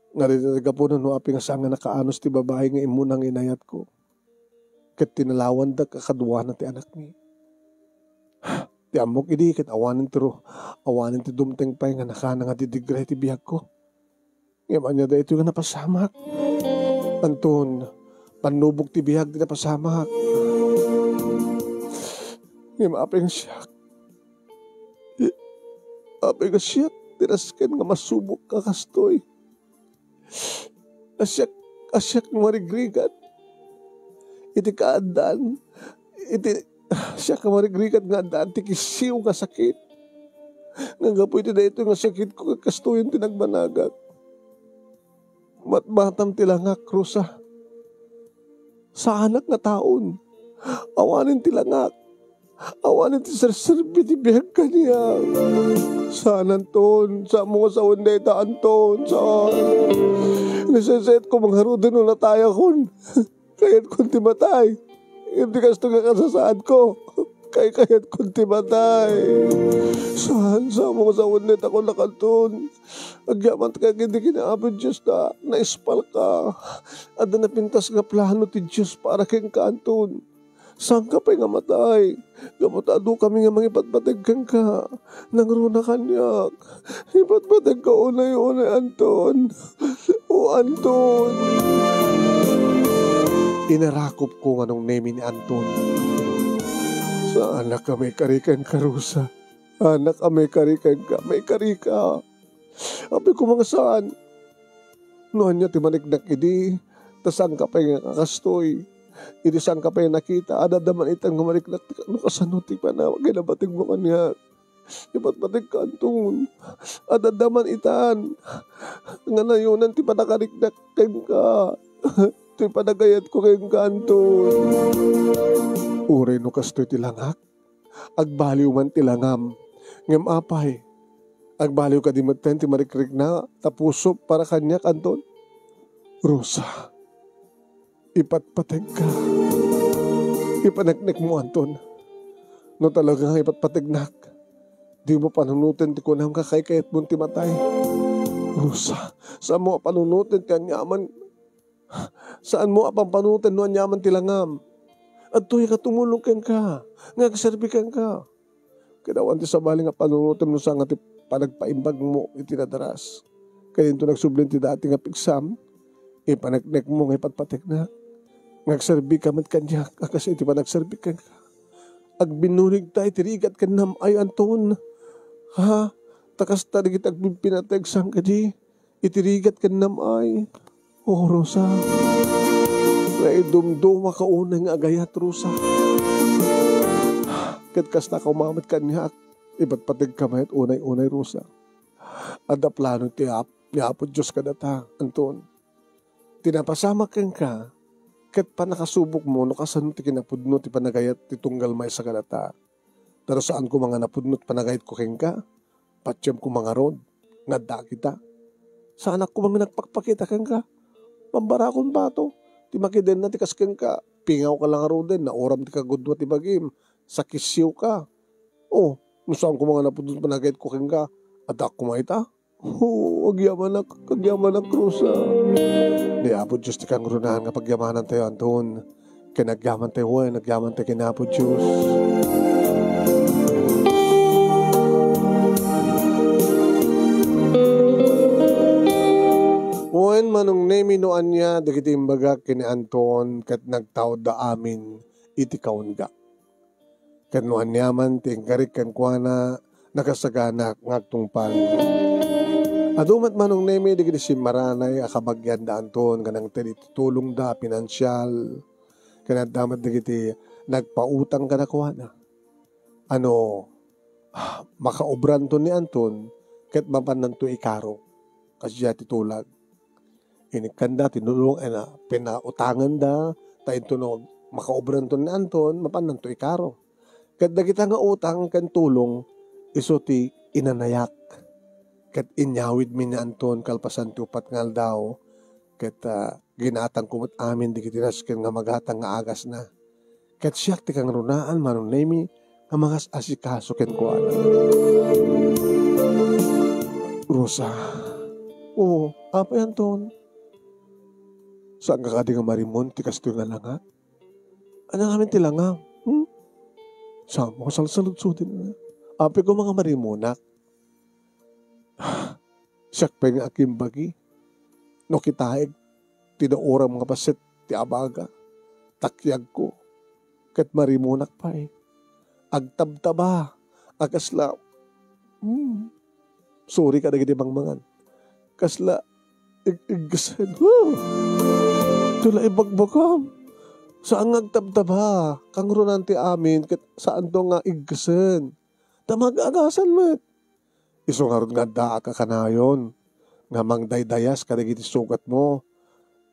Nga dita ti gapu no apay nga saan nga nakaanus ti babai nga immuna nga inayatko. Ket tinalawandak a kaduana ti anakmi. Ti ammok idi ket awanen ti ru-, awanen ti dumteng pay nga nakana nga didigra iti biagko. Ngem ania daytoy nga napasamak? Anton, pannubok ti biag ti napasamak. Ngem apay nga siak, apay nga siak ti nasken nga masubok a kastoy. A siak, a siak nga marigrigat iti kaaddaan, iti, siak nga marigrigat nga addaan ti kissiw nga sakit. Nga gapu iti daytoy nga sakitko, kastoyen ti nagbanagak. Matmatam ti langak, Rosa. Saanak nga taon. Awanen ti langak. Awanen ti serserbi ti biag kaniak. Saan, Anton. Saanmo nga sawen dayta, Anton. Saan? Naseseetko nga ngaruden no natayakon. Kayatkon ti matay. Ngem ti kastoy nga kasasaadko, kaykayatkon ti matay. Saan, saanmo nga sawen dayta, kunak, Anton. Agyaman ta kadi ken Apo Dios ta naispalka. Adda napintas nga plano ti Dios para kenka, Anton. Saanka pay nga matay. Gapu ta adu kami nga mangipatpateg kenka. Nangruna kaniak. Ipatpategka unay-unay, Anton. O, Anton. Inarakop ko nga nung nemi ni Anton. Saanak a maikari kenka, Rosa. Anak a maikari kenka, maikari ka. Apay koma nga saan, No ania ti mariknak idi, ta saanka pay nga kakastoy. Idi saanka pay nakita, adda man itan nga mariknak ti no kasano ti panawag nga nabatingmo kaniak. Ipatpategka, Anton. Adda man itan nga nayonan ti panakariknak kenka. Ti panagayatko kenka, Anton. Uray no kastoy ti langak, agbaliw man ti langam. Ngem apay, agbaliw kadi metten ti marikrikna ta puso para kaniak, Anton? Rosa, ipatpategka. Ipaneknekmo, Anton. No talaga nga ipatpategnak, dimo panunoten ti kunam nga kaykayatmon ti matay. Rosa, saanmo a panunoten ti aniaman. Saanmo a pampanunoten no aniaman ti langam. Adtoyak a tumulong kenka, nga agserbi kenka. Ket awan ti sabali nga panunotem no saan nga ti panagpaimbagmo iti nadaras. Ket inton nagsubli ti dati nga pigsam, ipaneknekmo nga ipatpategnak. Nga agserbika met kaniak a kas iti panagserbi kenka. Agbinnuligta iti rigat ken nam-ay, Anton. Ha? Ta kasta dagiti agpipinateg saan kadi iti rigat ken nam-ay. O, Rosa, naidumdumaka unay nga agayat, Rosa. Ket kasta ka umamet kaniak, ipatpategka met unay-unay, Rosa. Adda plano ti Ap-, ni Apo Dios kadata, Anton. Ti napasamak kenka, ket pannakasubokmo no kasano ti kinapudno ti panagayat ti tunggal maysa kadata. Ta no saan koma nga napudno ti panagayatko kenka, patiem koma ngarud nga adda kita. Saanak koma nga nagpakpakita kenka. Pambarakon bato ti makidenna ti kas kenka. Pingawka la ngaruden, nauram ti kagudua ti bagim, sakisiwka. O, no saan koma nga napudno ti panagayatko kenka, adda koma ita? O, agyamanak, agyamanak, Rosa. Ni Apo Dios ti kangrunaan nga pagyamanantayo, Anton. Ken agyamantayo wen, agyamantayo ken Apo Dios. Wen, Manong Nemi, no ania dagiti imbagak ken ni Anton ket nagtaudda amin iti kaungga. Ket no aniaman ti inkarik kenkuana, nakasaganak nga agtungpal. Adu met, Manong Nemi, dagiti simmaranay a kabagianda, Anton, nga nangted iti tulongda a pinansial. Ken adda met dagiti nagpautang kadakuada. Ano, makaobranto ni Anton ket mapannanto ikaro. Kasdiay ti tulag. Inikkanda ti tulong a pinautanganda, ta inton no makaobranto ni Anton, mapannanto ikaro. Ket dagita nga utang ken tulong, isu ti inanayak. Ket inyawidmi ni Anton kalpasan ti upat nga aldaw, ket, ah, ginatangko met amin dagiti nasken nga magatang nga agasna. Ket siak ti kangrunaan, Manong Nemi, nga mangas-asikaso kenkuana. Rosa. O, apay, Anton? Saanka kadi nga marimon ti kastoy nga langak? Ania ngamin ti langam? Hmm? Saanmo nga salsaludsodin? Apay koma nga marimonak? Siak pay nga akimbagi no kitaek ti nauram nga paset ti abaga, takyagko, ket marimonak pay. Agtabtaba a kasla, hmm, sorry kadagiti mangmangan. Kasla ig-, iggesen. Huh! Ito la ibagbagam. Saan nga agtabtaba. Kangrunaan ti amin, ket saanto nga iggesen. Ta mag-agasan met. Isu ngarud nga addaak a kanayon nga mangdaydayas kadagiti sugatmo.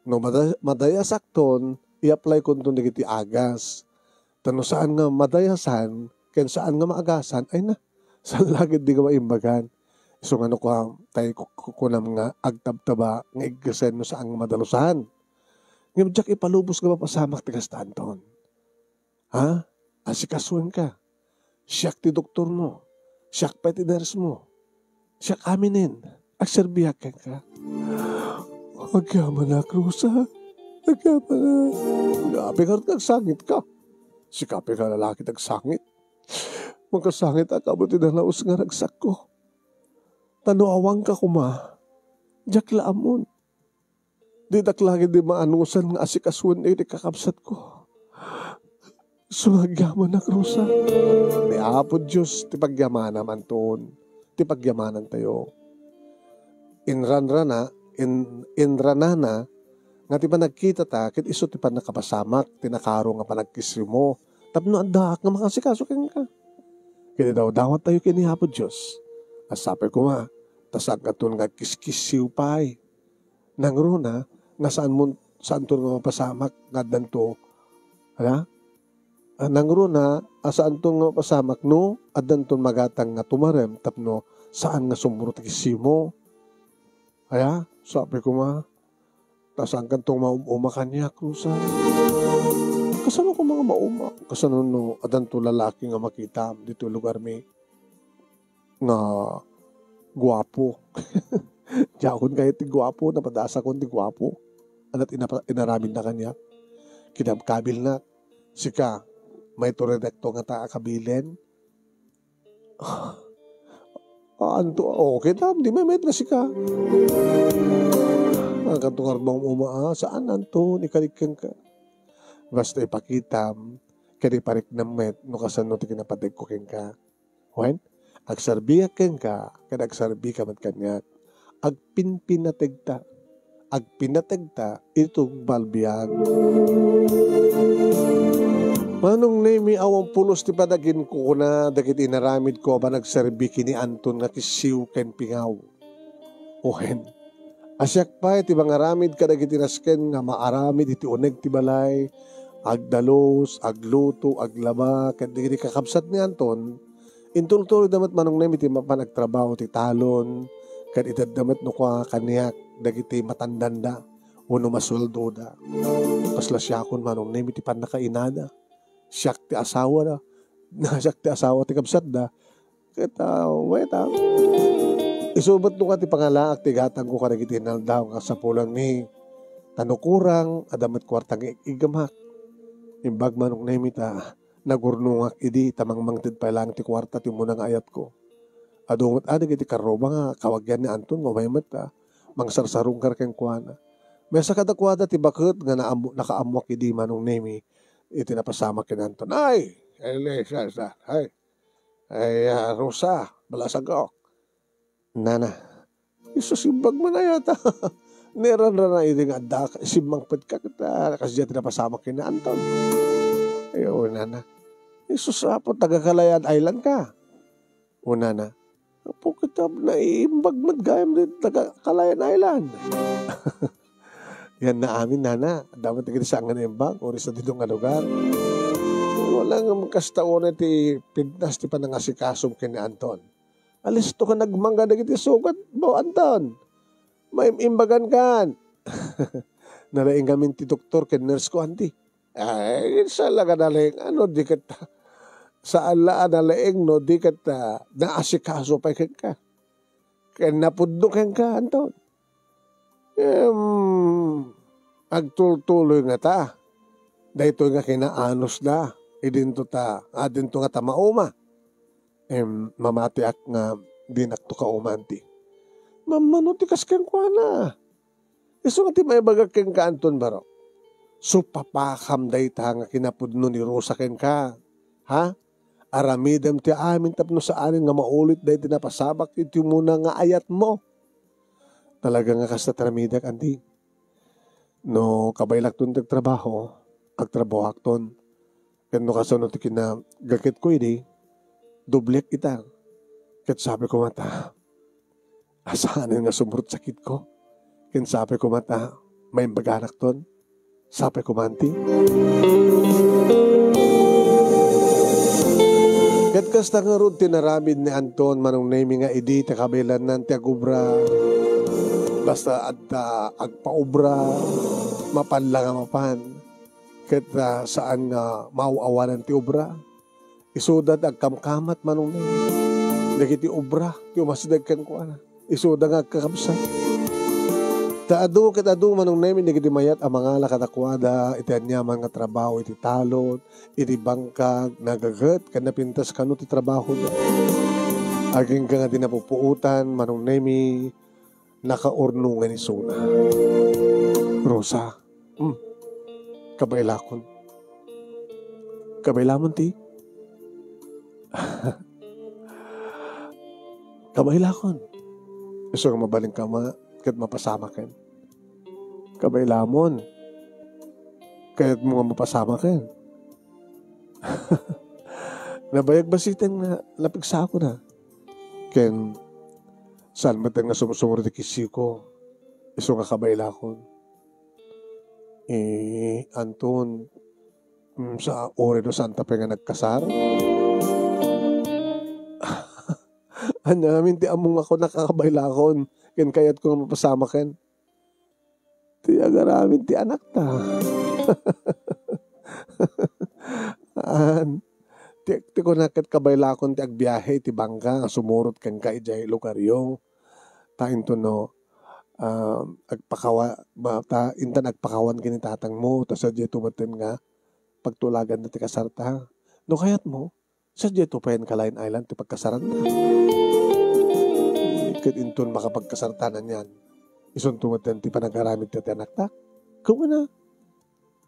No mada-, madayasakton, i-applykonton dagiti agas. Ta no saan nga madayasan ken saan nga maagasan, ay na, saan la ketdi nga maimbagan. Isu nga no kuam-, tay ku-, ku-, kunam nga agtabtaba nga iggesen no saan nga madalusan. Ngem diak ipalubos nga mapasamak ti kasta, Anton. Ha? Asikasuenka. Siak ti doktormo. Siak pay ti nursemo. Siak aminen. Agserbiak kenka. Agyamanak, Rosa. Agyamanak. Apay ngarud nga agsangitka? Sika pay nga lalaki ti agsangit. Makasangitak a ket ti nalaus nga ragsakko. Ta no awanka koma, diak la ammon. Ditak la ketdi maanusan nga asikasuen dagiti kakabsatko. Isu nga agyamanak, Rosa. Ni Apo Dios ti pagyamanam, Anton, ti pagyamanantayo. Inranrana, in-, inranana nga ti panagkitata ket isu ti pannakapasamak ti nakaro nga panagkissiwmo tapno addaak nga mangasikaso kenka. Ket idawdawat tayo ken ni Apo Dios. A sapay koma, ta saankaton nga agkiskissiw pay. Nangruna nga saan mon-, saanton nga mapasamak nga addanto, ala? Ah, nangruna a saanton nga mapasamak no addanton magatang nga tumarem tapno saan nga sumro ti kissiwmo. Aya, sapay koma, ta saankanto nga maum-uma kaniak, Rosa. Kasano koma nga mauma? Kasano no addanto lalaki nga makitam ditoy lugarmi nga guapo? Diakon kayat ti guapo, napadasakon ti guapo. Ania ti inapa-, inaramidna kaniak? Kinabkabilna. Sika, mayto rirek to ngata a kabilen? Ah, anto, okay ta, di met nga sika. Agkanto ngarud maum-uma, ah, saan anto, ni kaniak kenka. Basta ipakitam, ket ipariknam met no kasano ti kinapategko kenka. Wen, agserbiak kenka, ket agserbika met kaniak. Agpinpinategta. Agpinategta iti tungpal biag. Manong Nemi, awan pulos ti panaginkukuna dagiti inaramidko a panagserbi ken ni Anton nga kissiw ken pingaw. Wen, a siak pay ti mangaramid kadagiti nasken nga maaramid iti uneg ti balay, agdalus, agluto, aglaba, ket dagiti kakabsat ni Anton, intultuloyda met Manong Nemi ti mapan agtrabaho ti talon, ket itedda met no kua kaniak dagiti matandanda wenno masueldoda. Kasla siakon Manong Nemi ti pannakainada. Siak ti asawada. Siak ti asawa ti kabsatda. Ket, ah, wait, ah. Isu met no kua ti pangalaak ti igatangko kadagiti inaldaw nga sapulanmi. Ta no kurang, adda met kuarta nga ik-iggamak. Imbag Manong Nemi ta nagurnongak idi ta mangmangted pay laeng ti kuarta ti umuna nga ayatko. Adu met a dagiti karruba nga kawagyan ni Anton nga umay met a mangsarsarungkar kenkuana. Maysa kadakuada ti baket nga naammo-, nakaammoak idi Manong Nemi iti napasamak ken Anton. Ay! Ay, Rosa, balasagok. Nana, isu simbag man ayat a. Narangrana idi nga adda simmangpetka ket, ah, kasdiay ti napasamak ken ni Anton. Ay, oo, nana. Isu sa apo, taga Calayan Island ka. O, nana. Apo, ket naimbag met gayam ti taga Calayan Island. Yan na amin, nana. Adda met dagiti saan nga naimbag, uray sa didto nga lugar. Wala nga kasta unay ti pintas ti panangasikasom ken ni Anton. Alisto ka nagmangga dagiti sukat, Bao Anton. Maim-imbagan kan. Nalaing ngamin ti doktor ken nurse ko, anti. Ay, saan la nga nalaing, ano, di ket, saan la a nalaing, no, di ket, ah, naasikaso pay kenka. Ken napudno kenka, Anton. Em, agtultuloy ngata. Daytoy nga kinaanusda. Idinto ta, adinto nga ta mauma. Em, mamatiak nga dinakto kauma, anti. Mammano ti kas kenkuana? Isu nga ti maibagak kenka, Anton, baro. Supapakam dayta nga kinapudno ni Rosa kenka. Ha? Aramidem ti amin tapno saanen nga maulit daydi napasamak iti umuna nga ayatmo. Talaga nga kasta ti aramidek, anti. No kabaelakton ti agtrabaho, agtrabahoakton. Ken no kasano ti kinagaketko idi, dobliak ita. Ket sabi ko met a, "Saanen nga sumrot sakitko?" Ken sabi ko met a, "Maimbaganakton." Sabi ko met, anti. Ket kasta ngarud ti naramid ni Anton, Manong Nemi, nga idi ta kabaelanna ti agobra. Basta adda agpaobra, mapan la nga mapan. Ket, ah, saan nga maaw-awanan ti obra. Isuda ti agkamkamat, Manong Nemi. Dagiti obra ti umasdeg kenkuana. Isuda nga agkakabsat. Ta adu ket adu, Manong Nemi, dagiti mayat a mangala kadakuada iti aniaman nga trabaho iti talon, iti bangkag, nagaget, ken napintas kano ti trabahoda. Agingga nga di napupuotan, Manong Nemi, nakaurnongan isuna. Rosa, hmm, kabaelakon. Kabaelamon ti? Kabaelakon. Isu nga mabalinka, ma, ket mapasamaken. Kabaylamon, kayatmo nga mapasamaken. Nabayag basiten nga napigsakona. Ken saan met nga sumsumro ti kisiwko, isu nga kabaylakon. Eh, Anton, mm, sa, uray no saan ta pay nga nagkasar? Ania ngamin ti ammom nga kunaka, kabaylakon, ken kayatko nga mapasamaken? Ti agaramid ti anakta. An, ti, ti kunak ket kabaylakon ti agbiahe iti bangka nga sumurot kenka idiay lugaryo. Ta inton no, ah, agpakawa-, ma-, ta intan agpakawan ken ni tatangmo, ta sadiayto metten nga pagtulaganna ti kasarta. No kayatmo, sadiayto payen kalain-ayan ti pagkasaranta. Ket inton makapagkasartanan yan, isunto metten ti panagaramid ti anakta. Kumuna,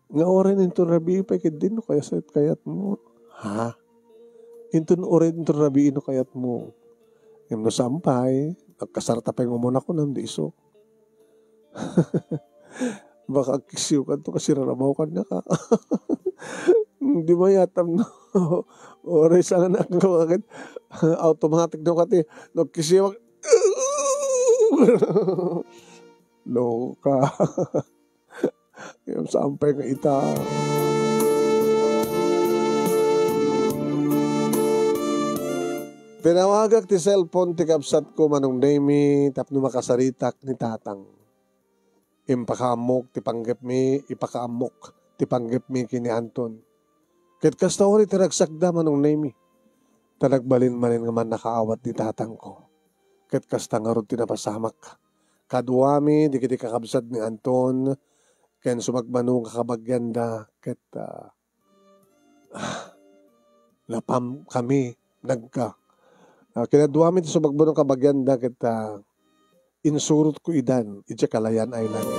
nga uray inton rabii pay ketdin no kayat, kayatmo. Ha? Inton uray inton rabii no kayatmo. Ngem no saan pay, agkasarta pay nga umuna kunam, di isu. Baka agkisiwkan to, kasirarabaw kaniak. Di mayatam, no? Uray sa nga nakakawagan, automatic no kati, no kisiwak. Loka. Ngem saan pay nga ita. Tinawagak ti cellphone ti kabsatko, Manong Nemy, tapno makasaritak ni Tatang. Impakaammok ti panggepmi, ipakaammok ti panggepmi ken ni Anton. Ket kasta uray ti ragsakda, Manong Nemy. Ta nagbalin-balin nga mannakaawat ni tatangko. Ket kasta ngarud ti napasamak. Kaduami dagiti kakabsat ni Anton ken sumagmamano nga kabagianda ket, ah, napamkami, nagka. Ah, kinaduami ti sumagmamano nga kabagianda ket, ah, insurotko idan idiay Calayan Island.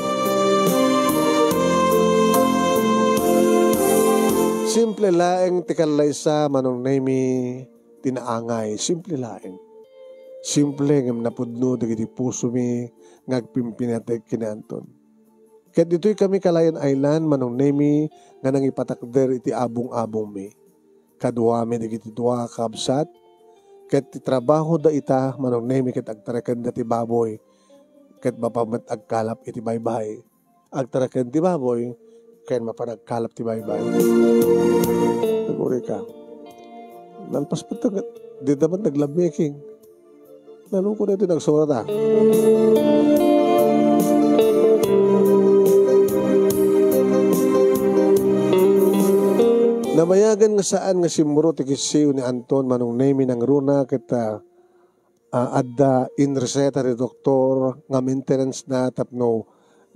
Simple laeng ti kallaysa, Manong Nemy, ti naangay. Simple laeng. Simple ngem napudno dagiti pusomi nga agpimpinateg ken ni Anton. Ket ditoy kami Calayan Island, Manong Nemy, nga nangipatakder iti abong-abongmi. Kaduami dagiti dua a kabsat, ket ti trabahoda ita, Manong Nemy, ket agtarekenda ti baboy, ket mapan met agkalap iti baybay. Agtareken ti baboy, ken mapan agkalap ti baybay. Nagurika. Nalpas pa ta, di naman nag-lovemaking. Naloko na ito nagsurat, ah. Namayagan nga saan nga simmuro ti kisiw ni Anton, Manong Nemy, nangruna ket, ah, ah, adda inreseta ti doktor nga maintenance na tapno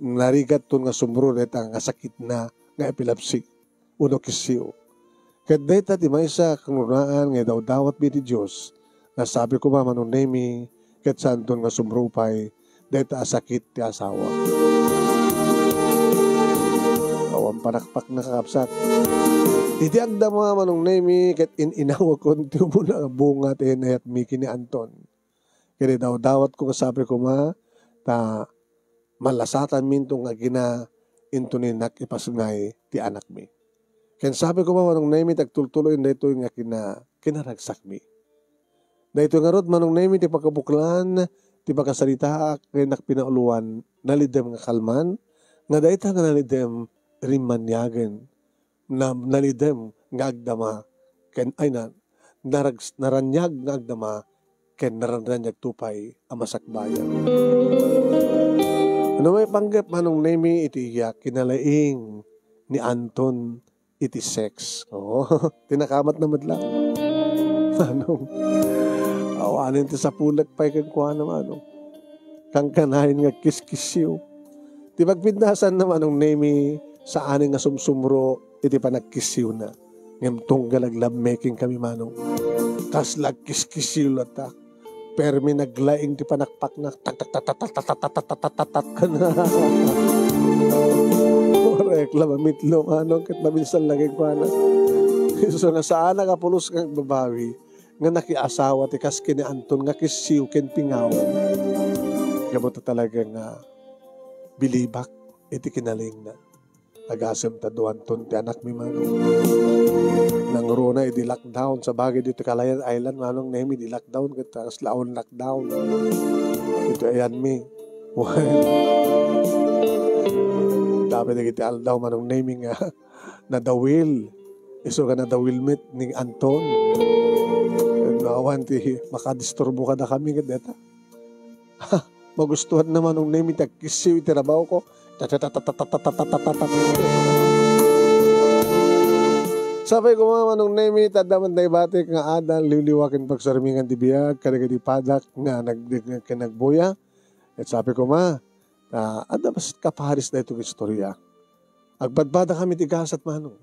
narigatton nga sumro dayta nga sakitna nga epilepsy wenno kisiw. Ket dayta ti maysa a kangrunaan nga idawdawatmi iti Dios, nga sabi koma, Manong Nemy, ket saanton nga sumrupay dayta a sakit ti asawa. Awan panakpakna, kakabsat. Iti agdama, Manong Nemy, ket in-inawakon ti umuna nga bunga ti inayatmi ken ni Anton. Ket idawdawatko nga sabi koma, ta malasatanminto nga agina inton innak ipasngay ti anakmi. Ken sabi koma, Manong Nemy, ti agtultuloyen daytoy nga kina-, kinaragsakmi. Daytoy ngarud, Manong Nemy, ti pakabuklan ti pakasaritaak nga innak pinauloan, nalidem nga kalman, nga dayta nga nalidem rimmaniagen, na-, nalidem nga agdama, ken, ay, na-, narags-, naraniag nga agdama, ken naraniagto pay a masakbayan. No maipanggep, Manong Nemy, iti iya kinalaing ni Anton iti sex. Oo, ti nakamatna met la. Manong, awanen ti sapulek pay kenkuana, Manong. Kankanayon nga agkiskisiw. Ti pagpintasanna, Manong Nemy, saanen nga sumsumro iti panagkisiwna. Ngem tunggal ag-lovemaking kami, Manong. Kasla agkiskisiw latta. Permi naglaing ti panakpakna. Tak, tak, tak, tak. Orek la mamitlo, Manong, ket maminsan la kenkuana. Isu nga saanak a pulos nga agbabawi nga nakiasawa ti kas ken ni Anton nga kisiw ken pingaw. Gapu ta talaga nga bilibak iti kinalingna. Agasem ta duanton ti anakmi, Manong. Nangruna idi lockdown, sabagay dito Calayan Island, Manong Nemi, idi lockdown, ket kasla awan lockdown. Ito ayanmi. Tapno dagiti aldaw, Manong Nemi, nga nadawil. Isu nga nadawil met ni Anton. Ket awan ti makadisturbo kadakami ket deta. Magustuhan na, Manong Nemi, ti agkissiw iti trabaho ko. Sapay koma, Manong Nemi, ta adda met naibatik nga adal, liwliwa ken pagsarmingan ti biag kadagiti padak nga nag-, nag-, nagbuya. Ket sapay koma, ta adda met kaparis daytoy nga istorya. Agpadpadakami ti gasat, Manong.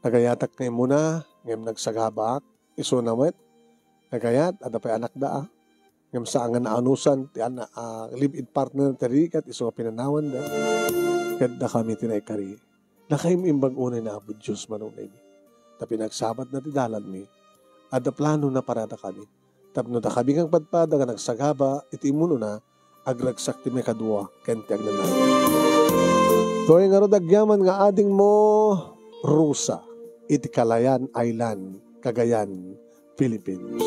Nagayatak nga immuna, ngem nagsagabaak. Isuna met, nagayat, adda pay anakda, a. Ngem saan nga naanusan ti ana-, a, live-in partner ti rigat, isu nga pinanawanda. Ket dakami ti naikari. Nakaim-imbag unay ni Apo Dios, Manong Nemi. Ta pinagsabatna ti dalanmi. Adda planona para dakami. Tapno dakami nga agpadpada nga nagsagaba iti immuna, agragsak ti maikadua ken ti agnanayon. Dua ngarud agyaman nga adingmo, Rosa, iti Calayan Island, Cagayan, Philippines.